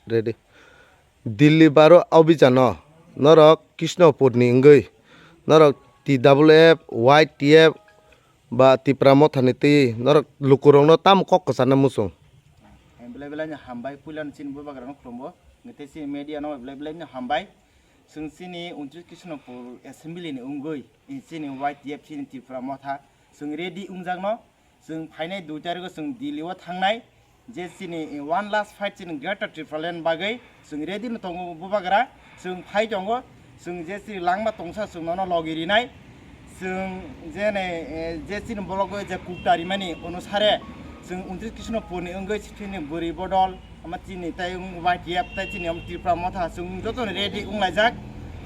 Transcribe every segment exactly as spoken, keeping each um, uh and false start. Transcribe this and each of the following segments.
Ready. Delhi baro abhijano norok Krishnapur ni wngwi norok T W F, Y T F ba Tipra Motha ni twi norok lukurokno tamo kok kwcharna muchung. Belai belai no hambai, puila no chini bubagra no khulumbo, tei chini media no belai belai no hambai. Chwng chini untris Krishnapur assembly ni wngwi chini Y T F chini Tipra Motha chwng ready wngjakno. Chwng phainai dui tarikgo chwng Delhi o thangnai, je chini one last fight chini Greater Tipraland bagwi chwng ready no tongo bubagra. Chwng phai tongo, chwng je chini langma tongsa chwng nono logi rinai. Chwng je ne, eh, je chini bolok o je kukta rimani onusare chwng untris Krishnapur ni wngwi chini bwrwi bodol, ama chini tei wng Y T F tei chini om Tipra Motha chwng joto ni ready wng laijak.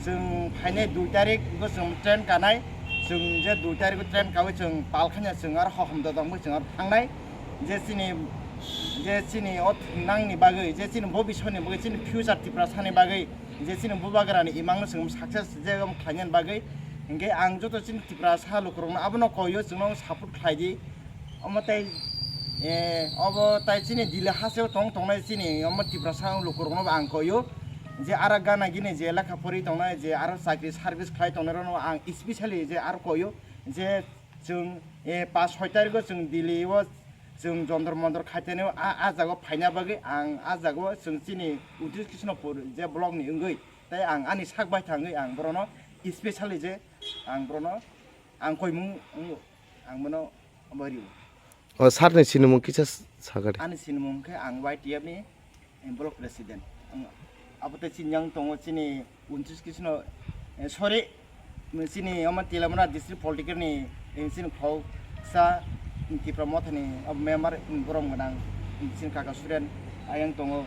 Chwng phainai dui tarik go chwng train kanai. Chwng je dui tarik go train kawi chwng pal khanya chwng aro hohom dodong bo chwng aro thangnai. Je chini, je chini o thingnang ni bagwi, je chini bobisor ni bagwi, chini future Tiprasa ni bagwi, je chini bubagra ni imang no chwng success je om khlainani bagwi. Hinkhe ang joto chini Tiprasa lukurok no abono koyo chwngno support khlai di. Omo tei, eh, obo tai chini Delhi hasteo tong tongnai chini omo Tiprasa lukurokno bo ang koyo, je aro gana gini je lekha pori tongnai, je aro chakri service khlai tongnai rokno ang specially je aro koyo, je chwng, eh, paanch soi tarikgo chwng Delhi o chwng Jantar Mantar khaitani o a, a jaga o phaina bagwi ang a jaga o chwng chini untris Krishnapur je block ni wngwi tei ang ani sak bai thangwi ang borokno specially je ang borokno ang koimung wng ang bono. Omo rio. O, sir ni sinimung kisa s-, sakari. Ani sinimung khe ang Y T F ni, eh, block president. Ang abo tei chini yang tongo chini untris Krisno, eh, sorry, chini omo Tilamura district political ni, eh, chini khoksa Tipra Motha ni, omo member, mm, borom gwnang, mm, chini kaka Suren ayang tongo.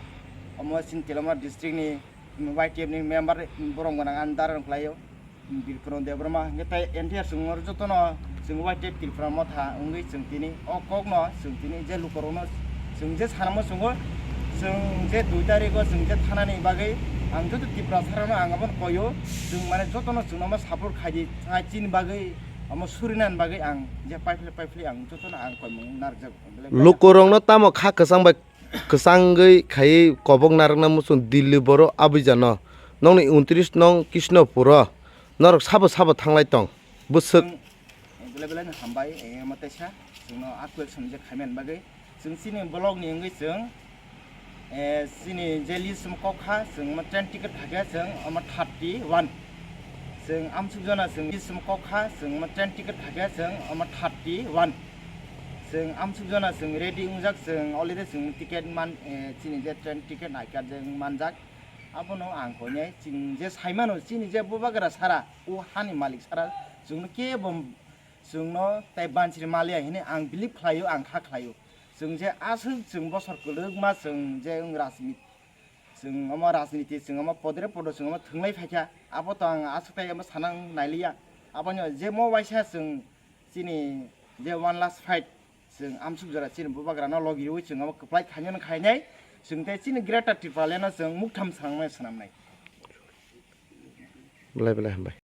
Omo chini Tilamura district ni, mm, Y T F ni member, mm, borom gwnang ani dara rok khlaio. Birkron Debbarma hwnkhe tei N T R chwng oro jotono chwng Y T F Tripura Motha wngwi chwng tini o kokno chwng tini je lukurokno chwng je sanamo chwngo, chwng je dui tarikgo chwng je thanani bagwi ang joto Tiprasarokno ang abono koyo, chwng mane jotono chwngno omo support khaidi thai chini bagwi omo surinani bagwi ang je paiphle paiphle ang jotono ang koimung narwkjago. Lukurokno tamo kha kwchang bai kwchangwi khaiwi kobok narwkna muchung Delhi boro abwijano nokni untris nong Krishnapuro. Norok sabo sabo thanglai tong bwswk. Chwng belai belai no hambai, eh, omo teisa chwngno a question je khaimani bagwi. Chwng chini block ni wngwi chwng, eh, chini je list omo kok kha, chwng omo train ticket thakya chwng omo thirty one. Chwng amsuk jona chwng list omo kok kha, chwng omo train ticket thakya chwng omo thirty one. Chwng amsuk jona chwng ready wngjak, chwng already chwng ticket man, eh, chini je train ticket naikar je manjak. Abono ang koinai chwng je saimano chini je bubagra sara, o hani malik sara, chwngno kebo chwngno tai bansiri maliya hinwi ang believe khlaio, ang kha khlaio. Chwng je aswk chwng bosor kwlwkma chwng je wng rajnit-, chwng omo rajniti, chwng omo podre podo, chwng omo thwnglai phaikha, abo to ang aswk tai omo sanang nailiya. Aboni je mo waisa chwng chini je one last fight, chwng amsuk jora chini bubagrano logi rwi chwng omo kwplai khainano khainai, chwng tei chini Greater Tipralandno chwng muktham swnamnai swnamnai. Belai belai hambai.